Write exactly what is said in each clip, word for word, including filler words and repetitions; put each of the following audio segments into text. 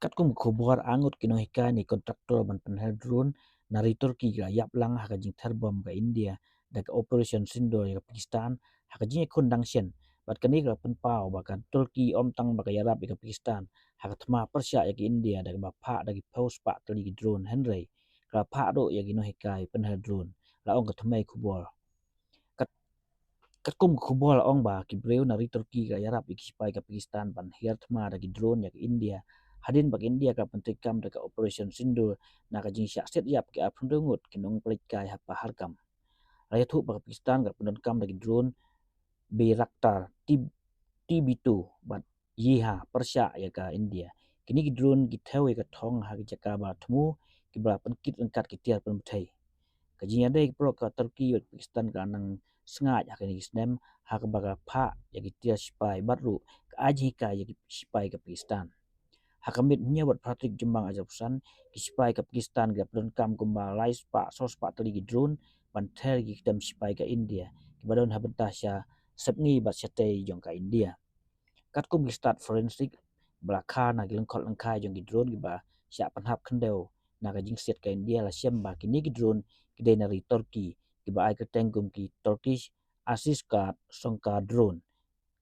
Katkum ka khubor, arngut ki nonghikai ne contractor ban pynhel drone na ri Turkey ki la ïap lang ha ka jingther bom ka India da ka Operation Sindoor ïa ka Pakistan ha ka jingïakhun dang shen. Bad kane ka la pynpaw ba ka Turkey ym tang ba ka ïarap ïa ka Pakistan ha ka thma pyrshah ïa ka India da kaba phah da ki phew spah tylli ki drone, hynrei ka la phah ruh ïa ki nonghikai pynhel drone, la ong ka thymmei khubor. Kat, katkum ka khubor la ong ba ki briew na ri Turkey ki la ïarap ïa ki sipai ka Pakistan ban hiar thma da ki drone ïa ka India hadien ba ka India ka la pyntreikam da ka Operation Sindoor na ka jingshah siat ïap ki arphew ngut ki nongpynleit kai ha Pahalgam. La ïathuh ba ka Pakistan ka la pyndonkam da ki drone Bayraktar, T-, T B two bad Yiha pyrshah ïa ka India. Kine ki drone ki thew ïa ka thong ha ki jaka ba thmu, kiba la pynkit ryngkat ki tiar pynbthei. Ka jingïadei ka pyrshah ka Turkey bad Pakistan ka nang sngaid ha kine ki snem, ha kaba ka phah ïa ki tiar sipai bad ruh ka ai jinghikai ïa ki sipai ka Pakistan. Ha ka miet hynñiew bad phra tarik Jymmang arhajar arphew san, ki sipai ka Pakistan ki la pyndonkam kumba lai spah saw spah tylli ki drone ban ther ïa ki kyndem sipai ka India kiba don ha bynta sha sepngi bad shatei jong ka India. Katkum ki stad forensic ba la kha na ki lyngkhot lyngkhai jong ki drone kiba shah pynhap khyndew na ka jingsiat ka India, la shem ba kine ki drone ki dei na ri Turkey, kiba ai kyrteng kum ki Turkish Asis Kat Sonka drone,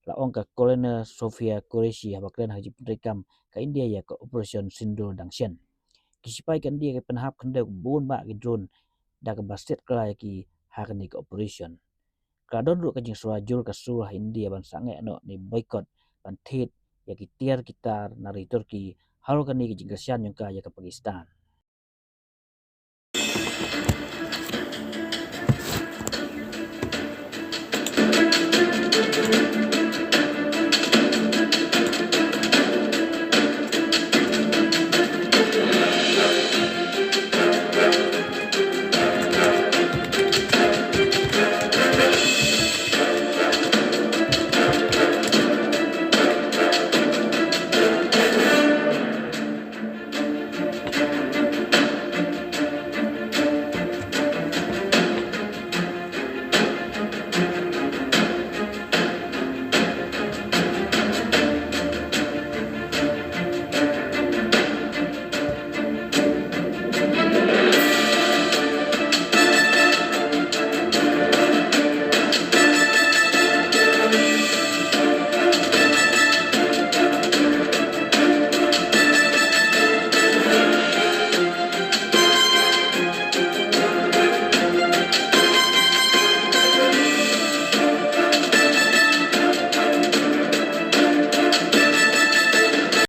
la ong ka Colonel Sofia Qureshi haba kren ha ka jingpyntreikam ka India ïa ka Operation Sindoor dang shen. Ki sipai ka India ki pynhap khyndew bun bah ki drone da kaba siat kylla ïa ki ha kane ka operation. Ka la don ruh ka jingsyrwa jur ka sur ha India ban sangeh noh ne boycott ban thied ïa ki tiar ki tar na ri Turkey halor kane ka jingkyrshan jong ka ïa ka Pakistan.